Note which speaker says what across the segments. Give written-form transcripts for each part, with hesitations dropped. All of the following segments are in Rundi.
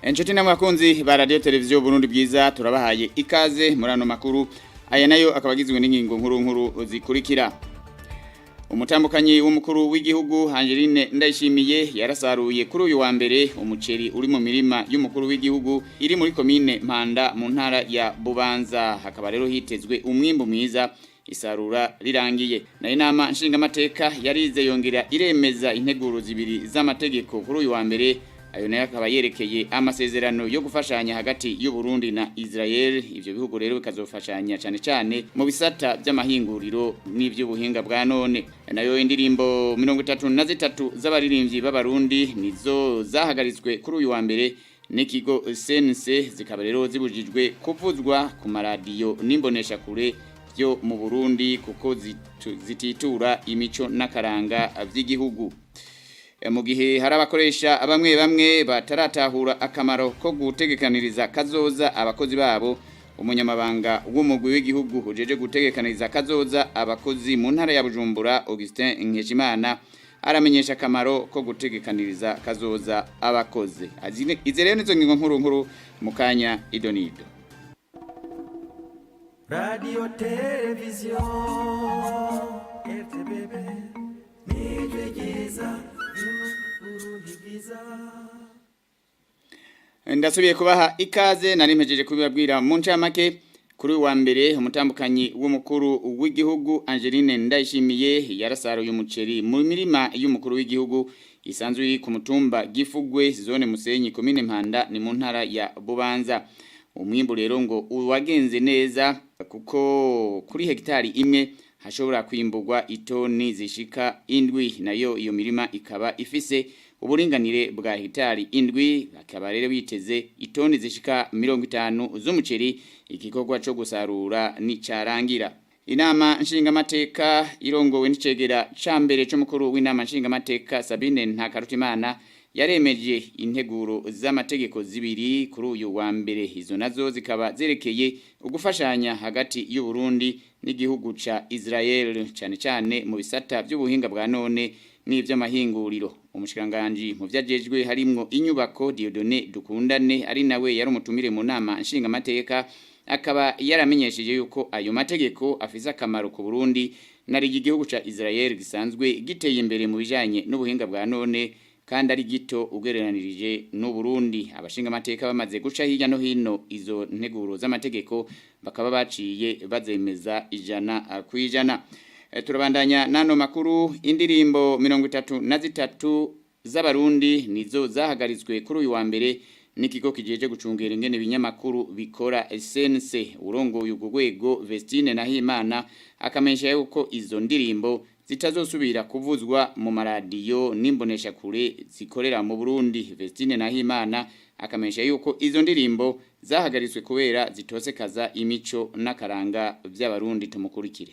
Speaker 1: Inshuti namwe bakunzi ba radio televiziyo Burundi Bwiza, turabahaye ikaze muri ano makuru. Aya nayo akaba agizwe n'ingingo nkuru nkuru zikurikira: Umutambukanyi w'umukuru w'igihugu Angeline Ndayishimiye yarasaruye kuri uyu wa mbere umuceri uri mu mirima y'umukuru w'igihugu iri muri komine Mpanda mu ntara ya Bubanza. Hakaba rero hitezwe umwimbu mwiza isarura rirangiye. Na inama nshingamateka yarize yongera iremeza integuro zibiri z'amategeko kuri uyu wa mbere. Ayo nayo akaba yerekeye amasezerano yo gufashanya hagati y'u Burundi na Israel. Ivyo bihugu rero bikazofashanya cyane cyane mu bisata by'amahinguriro n'ivy'ubuhinga bwa none. Nayo indirimbo 33 z'abaririmbyi b'Abarundi nizo zahagaritswe kuri uyu wa mbere n'ikigo CNC, zikaba rero zibujijwe kuvuzwa ku maradiyo n'imbonesha kure byo mu Burundi kuko zititura imico n'akaranga vy'igihugu. Mu gihe hari abakoresha bamwe bamwe bataratahura akamaro ko gutegekaniriza kazoza abakozi babo, umunyamabanga w'umugwi w'igihugu ujeje gutegekaniriza kazoza abakozi mu ntara ya Bujumbura, Augustin Nkeshimana, aramenyesha akamaro ko gutegekaniriza kazoza abakozi. Izi rero nizo ngingo nkuru nkuru. Mu kanya idonido.
Speaker 2: Radio televiziyo RTBB, nijwi ryiza Burundi bwiza.
Speaker 1: Ndasubiye kubaha ikaze. Nari mpejeje kubibabwira mu ncamake. Kuri uyu wa mbere umutambukanyi w'umukuru w'igihugu Angeline Ndayishimiye yarasaruye umuceri mu mirima y'umukuru w'igihugu isanzwe iri ku mutumba Gifugwe, zone Musenyi, komine Mpanda, ni mu ntara ya Bubanza. Umwimbu rero ngo uwagenze neza kuko kuri hegitari imwe hashobora kwimburwa itoni zishika 7. Nayo iyo mirima ikaba ifise uburinganire bwa hegitari 7, bakaba rero biteze itoni zishika 50 z'umuceri igikorwa co gusarura nicarangira. Inama nshingamateka irongowe n'icegera ca mbere c'umukuru w'inama nshingamateka Sabine Ntakarutimana yaremeje integuro z'amategeko zibiri kuri uyu wa mbere. Izo nazo zikaba zerekeye ugufashanya hagati y'u Burundi n'igihugu ca Israel, cane cane mu bisata by'ubuhinga bwa none n'ivy'amahinguriro. Umushikiranganji mu vyajejwe harimwo inyubako, Dieudonné Dukundane, ari nawe yari umutumire mu nama nshingamateka, akaba yaramenyesheje yuko ayo mategeko afise akamaro ku Burundi nari igihugu ca Israel gisanzwe giteye imbere mu bijanye n'ubuhinga bwa none kandi ari gito ugereranirije n'u Burundi. Abashingamateka bamaze guca hirya no hino izo nteguro z'amategeko, bakaba baciye bazemeza 100%. Turabandanya nano makuru. Indirimbo 33 z'Abarundi nizo zahagaritswe kuri uyu wa mbere n'ikigo kijeje gucungera ingene ibinyamakuru bikora, SNC. Urongoye urwo rwego, Vestine Nahimana, akamenyesha yuko izo ndirimbo zitazosubira kuvuzwa mu maradiyo n'imboneshakure zikorera mu Burundi. Vestine Nahimana akamenyesha yuko izo ndirimbo zahagaritswe kubera zitosekaza imico n'akaranga vy'Abarundi. Tumukurikire.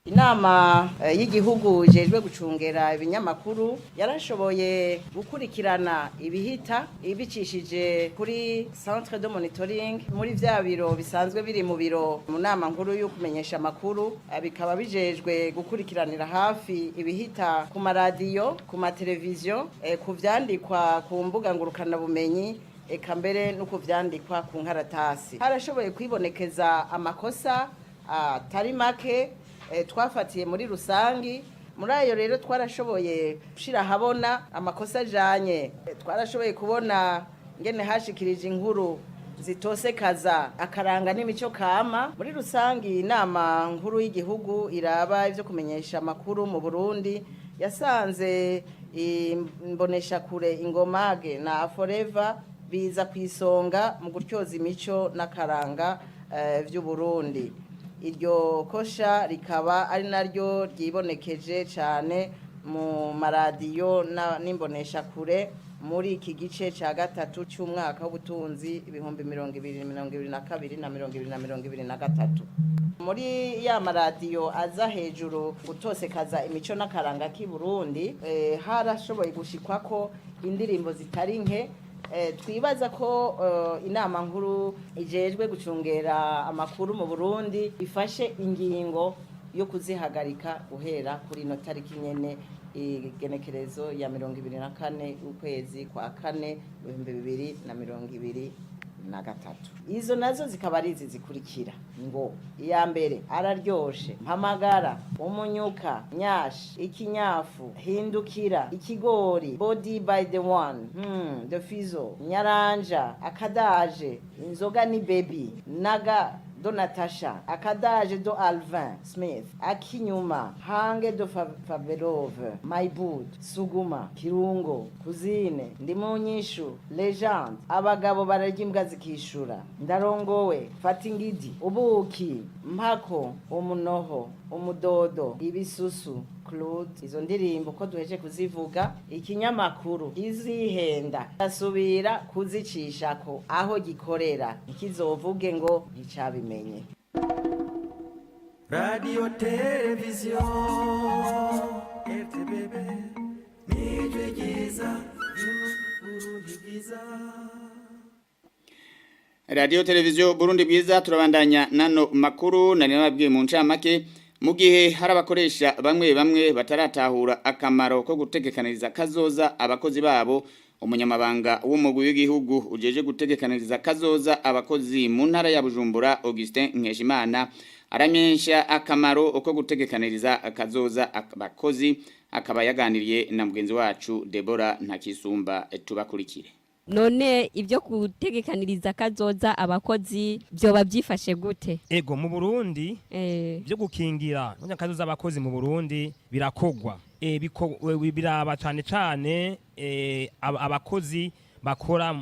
Speaker 3: Inama y'igihugu ijejwe gucungera ibinyamakuru yarashoboye gukurikirana ibihita ibicishije kuri centre de monitoring muri vya biro bisanzwe biri mu biro mu nama nkuru yo kumenyesha amakuru, bikaba bijejwe gukurikiranira hafi ibihita ku maradiyo, ku mateleviziyo, ku vyandikwa ku mbuga ngurukanabumenyi, eka mbere no ku vyandikwa ku nkaratasi. Harashoboye kwibonekeza amakosa atari make twafatiye muri rusangi. Muri ayo rero twarashoboye gushira ahabona amakosa ajanye, twarashoboye kubona ngene hashikirije inkuru zitosekaza akaranga n'imico kama muri rusangi. Inama nkuru y'igihugu iraba ivyo kumenyesha amakuru mu Burundi yasanze imboneshakure Ingomage na Forever biza ku isonga mu gutyoza imico n'akaranga vy'Uburundi. Iryo kosha rikaba ari naryo ryibonekeje cyane mu maradiyo n'imboneshakure muri iki gice cya gatatu cy'umwaka w'ubutunzi 2022 na 2023. Muri ya maradiyo aza hejuru gutosekaza imico n'akaranga k'i Burundi, harashoboye gushikwa ko indirimbo zitari nke. Twibaza ko inama nkuru ijejwe gucungera amakuru mu Burundi ifashe ingingo. yo kuzihagarika guhera kuri ino tariki nyene, igenekerezo ya 24 ukwezi kwa kane 2023. Izo nazo zikaba ari izi zikurikira: ngo iya mbere araryoshe, mpamagara, umunyuka, nyashi, ikinyafu, hindukira, ikigori, body by the one, the fizo, nyaranja, akadaje, inzoga ni baby, naga do Natasha, akadaje do Alvin Smith, akinyuma, hange do Faberove, my boot, suguma, kirungo, kuzine, ndimunyishu, legend, abagabo bararya imbwa zikishura, ndarongowe, fatingidi, ubuki, mpako, umunoho, umudodo, ibisusu, Claude. Izo ndirimbo ko duheje kuzivuga, ikinyamakuru izihenda asubira kuzicishako aho gikorera, ntikizovuge ngo nticabimenye.
Speaker 2: Radio televiziyo RTBB, nijwi ryiza ry'Uburundi bwiza.
Speaker 1: Radio Televiziyo Burundi Bwiza, turabandanya nano makuru. Nari nababwiye mu ncamake, mu gihe hari abakoresha bamwe bamwe bataratahura akamaro ko gutegekaniriza kazoza abakozi babo, umunyamabanga w'umugwi w'igihugu ujeje gutegekaniriza kazoza abakozi mu ntara ya Bujumbura, Augustin Nkeshimana, aramenyesha akamaro ko gutegekaniriza kazoza abakozi. Akaba yaganiriye na mugenzi wacu Deborah Ntakisumba. Tubakurikire.
Speaker 4: None ibyo gutegekaniriza kazoza abakozi byoba byifashe gute?
Speaker 5: Ego, mu Burundi byo gukingira kazoza abakozi mu Burundi birakogwa, biraba cane cane abakozi bakora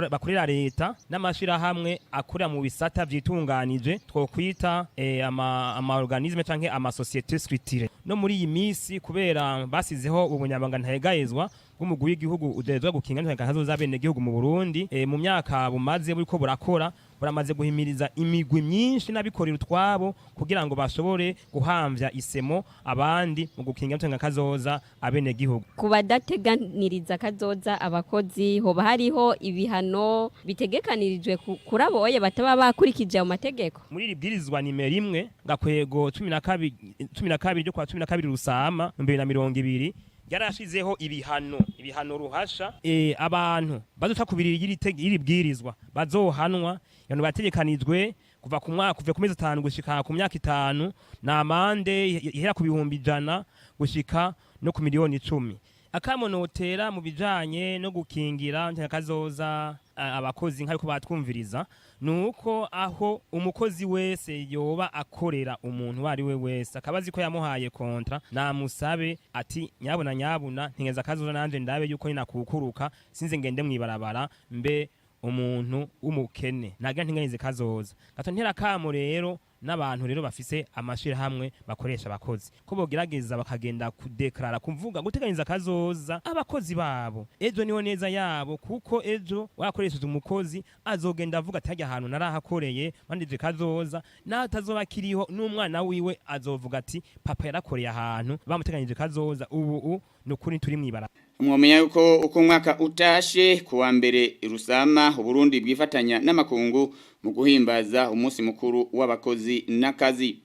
Speaker 5: bakorera leta n'amashirahamwe akorera mu bisata vyitunganije, twokwita ama organisme canke ama société structurée. No muri iyi misi, kubera basizeho ubunyamabanga ntahegayezwa bw'umugwi w'igihugu ujejwe gukinga kazoza abenegihugu mu Burundi, mu myaka bumaze buriko burakora, buramaze guhimiriza imigwi myinshi n'abikorera utwabo kugira ngo bashobore guhamvya isemo abandi mu gukinga kazoza abenegihugu.
Speaker 4: Ku badateganiriza kazoza abakozi, hoba hariho ibihano bitegekanirijwe kuri abo oye bataba bakurikije ayo mategeko?
Speaker 5: Muri iri bwirizwa nimero 1-12 12 ryo kwa 12 Rusama 2020, yarashizeho ibihano ruhasha abantu bazoca kubiri y'iri bwirizwa bazohanwa. Ibihano bategekanijwe kuva ku mwaka, kuva ku mezi 5 gushika ku myaka 5, na amande ihera ku 100,000 gushika no ku miliyoni 10. Akamo notera mu bijanye no gukingira kazoza abakozi, nk'ariko batwumviriza, nuko aho umukozi wese yoba akorera umuntu uwo ari we wese akaba azi ko yamuhaye contrat, namusabe ati: "Nyabuna nyabuna, ntegeza kazoza nanje ndabe yuko ninakukuruka sinze ngende mwibarabara mbe umuntu w'umukene, nagira ntinganize kazoza." Gato ntera kamo rero n'abantu rero bafise amashirahamwe bakoresha abakozi, ko bogerageza bakagenda kudeklarara, kuvuga guteganiza kazoza abakozi babo. Ejo niho neza yabo, kuko ejo wakoresheje umukozi azogenda avuga ati: "Hajya ahantu narahakoreye bandije kazoza." Naho atazoba kiriho, n'umwana wiwe azovuga ati: "Papa yarakoreye ahantu bamuteganyije kazoza." Ubu nukuri turi mwibara.
Speaker 1: Mwomenya yuko uko umwaka utashe, kuwa mbere Rusama, Uburundi bwifatanya n'amakungu mu guhimbaza umunsi mukuru w'abakozi n'akazi.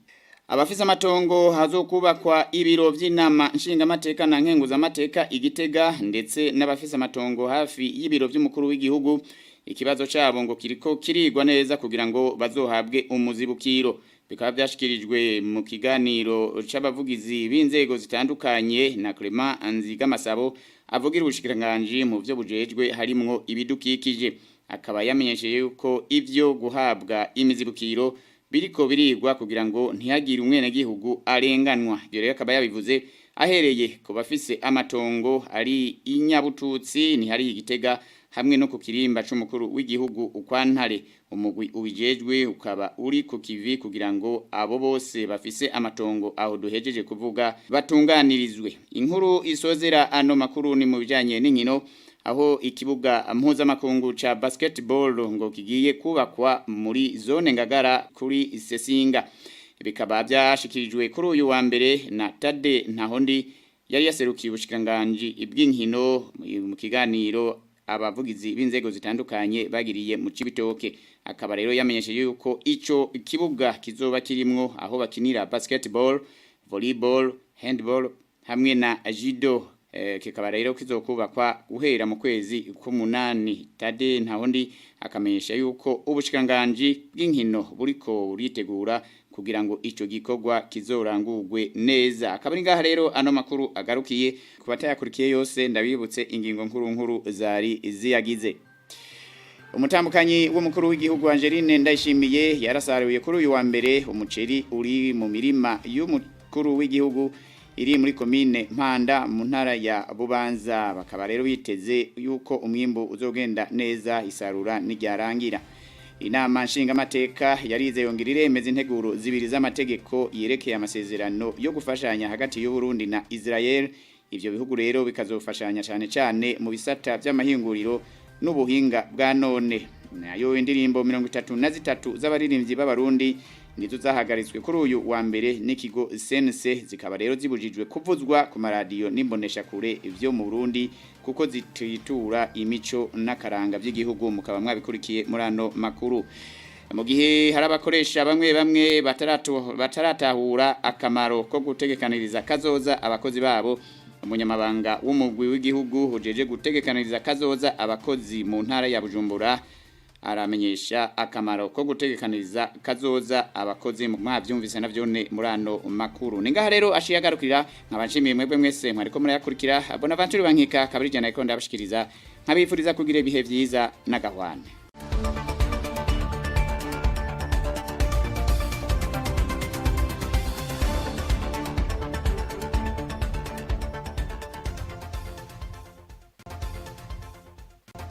Speaker 1: Abafise amatongo hazokubakwa ibiro vy'inama nshingamateka na nkenguzamateka igitega, ndetse n'abafise amatongo hafi y'ibiro vy'umukuru w'igihugu, ikibazo cabo ngo kiriko kirigwa neza kugira ngo bazohabwe umuzibukiro. Bikaba byashikirijwe mu kiganiro c'abavugizi b'inzego zitandukanye na Clement Nzigamasabo, avugira ubushikiranganji mu vyo bujejwe harimwo ibidukikije. Akaba yamenyesheje yuko ivyo guhabwa imizibukiro biriko birigwa kugira ngo ntihagire umwenegihugu arenganwa. Ibyo rero akaba yabivuze ahereye ku bafise amatongo ari inyabututsi ntihari igitega, hamwe no ku kirimba c'umukuru w'igihugu ukwantare. Umugwi ubijejwe ukaba uri ku kivi kugira ngo abo bose bafise amatongo aho duhejeje kuvuga batunganirizwe. Inkuru isozera ano makuru ni mu bijanye n'inkino, aho ikibuga mpuzamakungu ca basketball ngo kigiye kubakwa muri zone Ngagara kuri Sesinga. Bikaba byashikirijwe kuri uyu wa mbere na Tade Ntahondi, yari yaserukiye ubushikiranganji bw'inkino mu kiganiro. abavugizi b'inzego zitandukanye bagiriye mu Cibitoke. Akaba rero yamenyesheje yuko ico kibuga kizoba kirimwo aho bakinira basketball, volleyball, handball hamwe na judo. Kikaba rero kizokubakwa guhera mu kwezi k'umunani. Tade Ntahondi akamenyesha yuko ubushikiranganji bw'inkino buriko buritegura kugira ngo ico gikorwa kizorangurwe neza. Akaba ari ngaha rero ano makuru agarukiye. Ku batayakurikiye yose, ndabibutse ingingo nkuru nkuru zari ziyagize. Umutambukanyi w'umukuru w'igihugu Angeline Ndayishimiye yarasaruye kuri uyu wa mbere umuceri uri mu mirima y'umukuru w'igihugu iri muri komine Mpanda mu ntara ya Bubanza. Bakaba rero biteze yuko umwimbu uzogenda neza isarura niryarangira. Inama nshingamateka yarize yongera iremeza integuro zibiri z'amategeko yerekeye amasezerano yo gufashanya hagati y'u Burundi na Israel. Ivyo bihugu rero bikazofashanya cane cane mu bisata vy'amahinguriro n'ubuhinga bwa none. Nayo indirimbo 33 z'abaririmbyi b'Abarundi nizo zahagaritswe kuri uyu wa mbere n'ikigo CNC, zikaba rero zibujijwe kuvuzwa ku maradiyo n'imboneshakure vyo mu Burundi kuko zititura imico n'akaranga by'igihugu. Mukaba mwabikurikiye muri ano makuru. Mu gihe hari abakoresha bamwe bamwe bataratahura akamaro ko gutegekaniriza kazoza abakozi babo, umunyamabanga w'umugwi w'igihugu ujeje gutegekaniriza kazoza abakozi mu ntara ya Bujumbura aramenyesha akamaro ko gutegekaniriza kazoza abakozi. Mwavyumvise navyone muri ano makuru. Ni ngaha rero ashiye agarukira. Nkaba nshimiye mwebwe mwese mwariko murayakurikira. Bonaventure Bankika kabiri jana, ariko ndabashikiriza, nkabifuriza kugira ibihe vyiza n'agahwane.